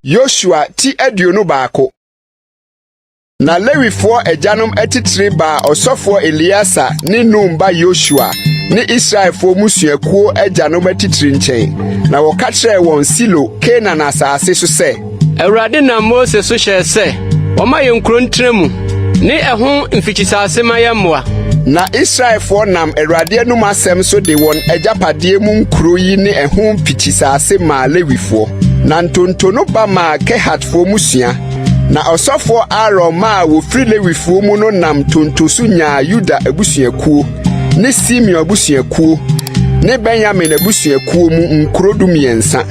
Yosua ti 21. Na Lewifoɔ agyanom atitire baa ɔsɔfoɔ Eleasa ne Nun ba Yosua ne Israelfoɔ mmusuakuo agyanom atitire nkyɛn, na wɔka kyerɛɛ wɔn Silo, Kanaan asase so sɛ. Awurade nam Mose so hyɛɛ sɛ wɔmma yɛn nkuro ntena mu ne ɛho mfikyisase mma yɛn mmoa. Na Israelfoɔ nam Awurade anom asɛm so de wɔn agyapadeɛ mu nkuro yi ne ɛho mfikyisase maa Lewifoɔ. Na ntonto no ba maa Kehatfoɔ mmusua. Na ɔsɔfoɔ Aaron mma a wɔfiri Lewifoɔ mu no nam ntonto so nyaa Yuda abusuakuo ne Simeon abusuakuo ne Benyamin abusuakuo mu nkuro 13.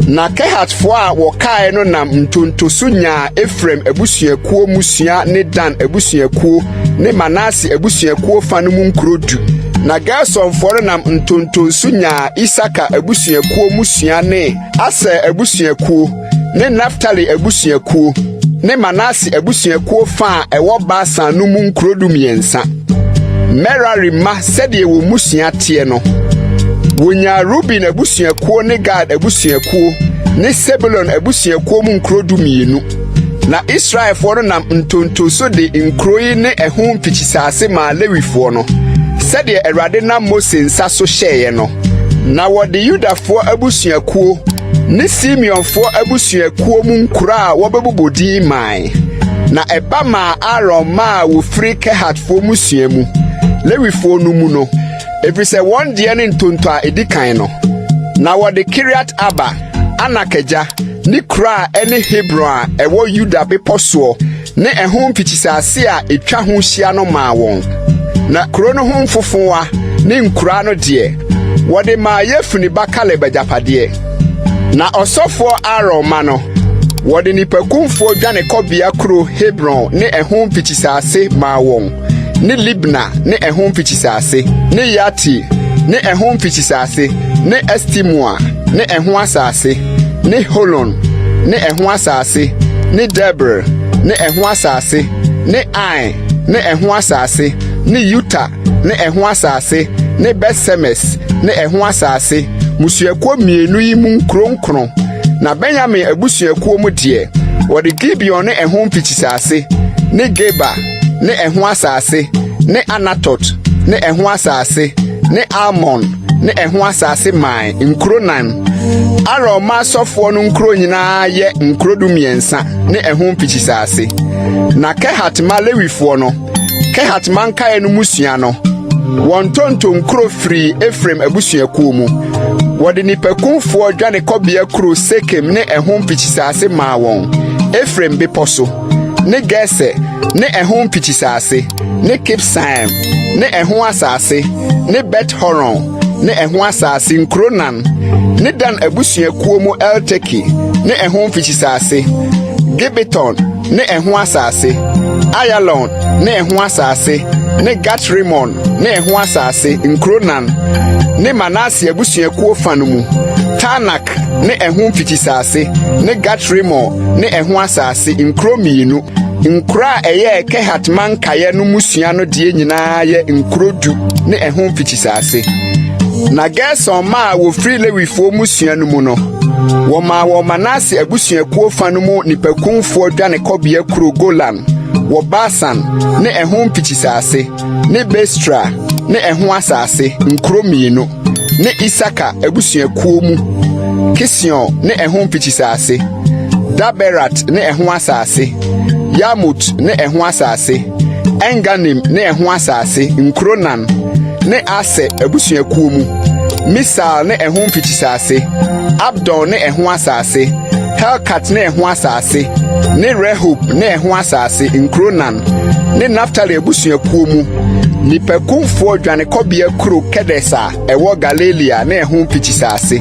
Na Kehatfoɔ a wɔkaeɛ no nam ntonto so nyaa Efraim abusuakuo mmusua ne Dan abusuakuo ne Manase abusuakuo fa no mu nkuro 10. Na Gersonfoɔ no nam ntonto so nyaa Isakar abusuakuo mmusua ne Aser abusuakuo ne Naftali abusuakuo ne Manase abusuakuo fa a ɛwɔ Basan no mu nkuro 13. Merari mma sɛdeɛ wɔn mmusua teɛ no, wɔnyaa Ruben abusuakuo ne Gad abusuakuo ne Sebulon abusuakuo mu nkuro 12. Na Israelfoɔ no nam ntonto so de nkuro yi ne ɛho mfikyisase maa Lewifoɔ no, sɛdeɛ Awurade nam Mose nsa so hyɛeɛ no. Na wɔde Yudafoɔ abusuakuo ne Simeonfoɔ abusuakuo mu nkuro a wɔbɛbobɔ din mae. Na ɛba maa Aaron mma a wɔfiri Kehatfoɔ mmusua mu, Lewifoɔ no mu no, ɛfiri sɛ wɔn deɛ ne ntonto a ɛdi kan no. Na wɔde Kiriat-Arba, Anak agya, ne kuro a ɛne Hebron a ɛwɔ Yuda bepɔ soɔ ne ɛho mfikyisase a ɛtwa ho hyia no maa wɔn. Na kuro no ho mfofowa ne nkuraa no deɛ, wɔde maa Yefune ba Kaleb agyapadeɛ. Na ɔsɔfoɔ Aaron mma no, wɔde nnipakumfoɔ dwanekɔbea kuro Hebron ne ɛho mfikyisase maa wɔn, ne Libna ne ɛho mfikyisase, ne Yatir ne ɛho mfikyisase, ne Estemoa ne ɛho asase, ne Holon ne ɛho asase, ne Debir ne ɛho asase, ne Ain ne ɛho asase, ne Yuta ne ɛho asase, ne Bet-Semes ne ɛho asase, mmusuakuo mmienu yi mu nkuro 9. Na Benyamin abusuakuo mu deɛ, wɔde Gibeon ne ɛho mfikyisase, ne Geba ne ɛho asase, ne Anatot ne ɛho asase, ne Almon ne ɛho asase mae, nkuro 4. Aaron mma asɔfoɔ no nkuro nyinaa yɛ nkuro 13 ne ɛho mfikyisase. Na Kehat mma Lewifoɔ no, Kehat mma nkaeɛ no mmusua no, wɔn ntonto nkuro firii Efraim abusuakuo mu. Wɔde nnipakumfoɔ dwanekɔbea kuro Sekem ne ɛho mfikyisase maa wɔn, Efraim bepɔ so, ne Geser ne ɛho mfikyisase, ne Kibsaim ne ɛho asase, ne Bet-Horon ne ɛho asase, nkuro 4, ne Dan abusuakuo mu Elteke ne ɛho mfikyisase, Gibeton ne ɛho asase, Ayalon ne ɛho asase, ne Gat-Rimon ne ɛho asase, nkuro 4, ne Manase abusuakuo fa no mu, Taanak ne ɛho mfikyisase, ne Gat-Rimon ne ɛho asase, nkuro 2. Nkuro a ɛyɛɛ Kehat mma nkaeɛ no mmusua no deɛ nyinaa yɛ nkuro 10 ne ɛho mfikyisase. Na Gerson mma a wɔfiri Lewifoɔ mmusua no mu no, wɔmaa wɔn Manase abusuakuo fa no mu nnipakumfoɔ dwanekɔbea kuro Golan wɔ Basan ne ɛho mfikyisase, ne Beestra ne ɛho asase, nkuro 2, ne Isakar abusuakuo mu Kision ne ɛho mfikyisase, Daberat ne ɛho asase, Yarmut ne ɛho asase, Enganim ne ɛho asase, nkuro 4, ne Aser abusuakuo mu, Misal ne ɛho mfikyisase, Abdon ne ɛho asase, Helkat ne ɛho asase, ne Rehob ne ɛho asase, nkuro 4, ne Naftali abusuakuo mu, nnipakumfoɔ dwanekɔbea kuro Kedes a ɛwɔ Galilea ne ɛho mfikyisase,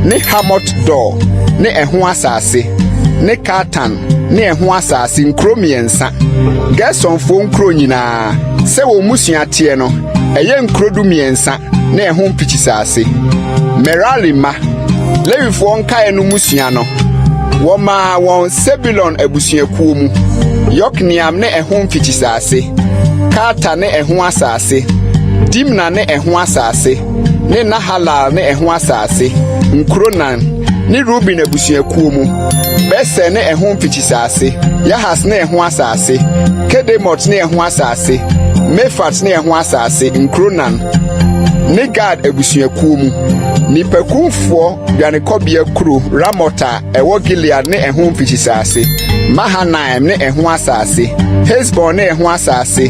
ne Hamot-Dor ne ɛho asase, ne Kartan ne ɛho asase, nkuro 3. Gersonfoɔ nkuro nyinaa, sɛ wɔn mmusua teɛ no, ɛyɛ nkuro 13 ne ɛho mfikyisase. Merari mma, Lewifoɔ nkaeɛ no mmusua no, wɔmaa wɔn Sebulon abusuakuo mu, Yokneam ne ɛho mfikyisase, Karta ne ɛho asase, Dimna ne ɛho asase, ne Nahalal ne ɛho asase, nkuro nan, ne Ruben abusuakuo mu, Beser ne ɛho mfikyisase, Yahas ne ɛho asase, Kedemot ne ɛho asase, Mefaat ne ɛho asase, nkuro nan, ne Gad abusuakuo mu, nnipakumfoɔ dwanekɔbea kuro Ramot a ɛwɔ Gilead ne ɛho mfikyisase, Mahanaim ne ɛho asase, Hesbon ne ɛho asase,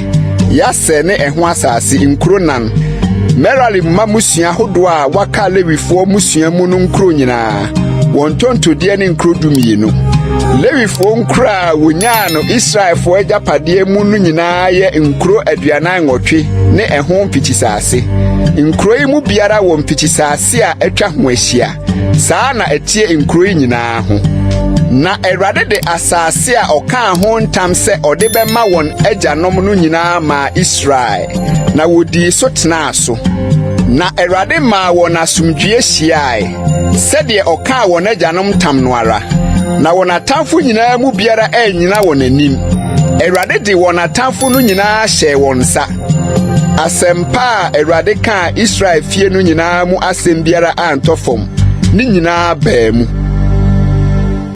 Yaser ne ɛho asase, nkuro nan. Merari mma mmusua ahodoɔ a wɔaka Lewifoɔ mmusua mu no nkuro nyinaa, wɔn ntontodeɛ ne nkuro 12. Lewifoɔ nkuro a wɔnyaa no Israelfoɔ agyapadeɛ mu no nyinaa yɛ nkuro 48 ne ɛho mfikyisase. Nkuro yi mu biara wɔ mfikyisase a atwa ho ahyia. Saa na ɛteɛ nkuro yi nyinaa ho. Na Awurade de asase a ɔkaa ho ntam sɛ ɔde bɛma wɔn agyanom no nyinaa maa Israel, na wodii so tenaa so. Na Awurade maa wɔn asomdwoe hyiae, sɛdeɛ ɔkaa wɔn agyanom ntam no ara. Na wɔn atamfo nyinaa mu biara annyina wɔn anim. Awurade de wɔn atamfo no nyinaa hyɛɛ wɔn nsa. Asɛmpa a Awurade kaa Israel fie no nyinaa mu asɛm biara antɔ fam, ne nyinaa baa mu.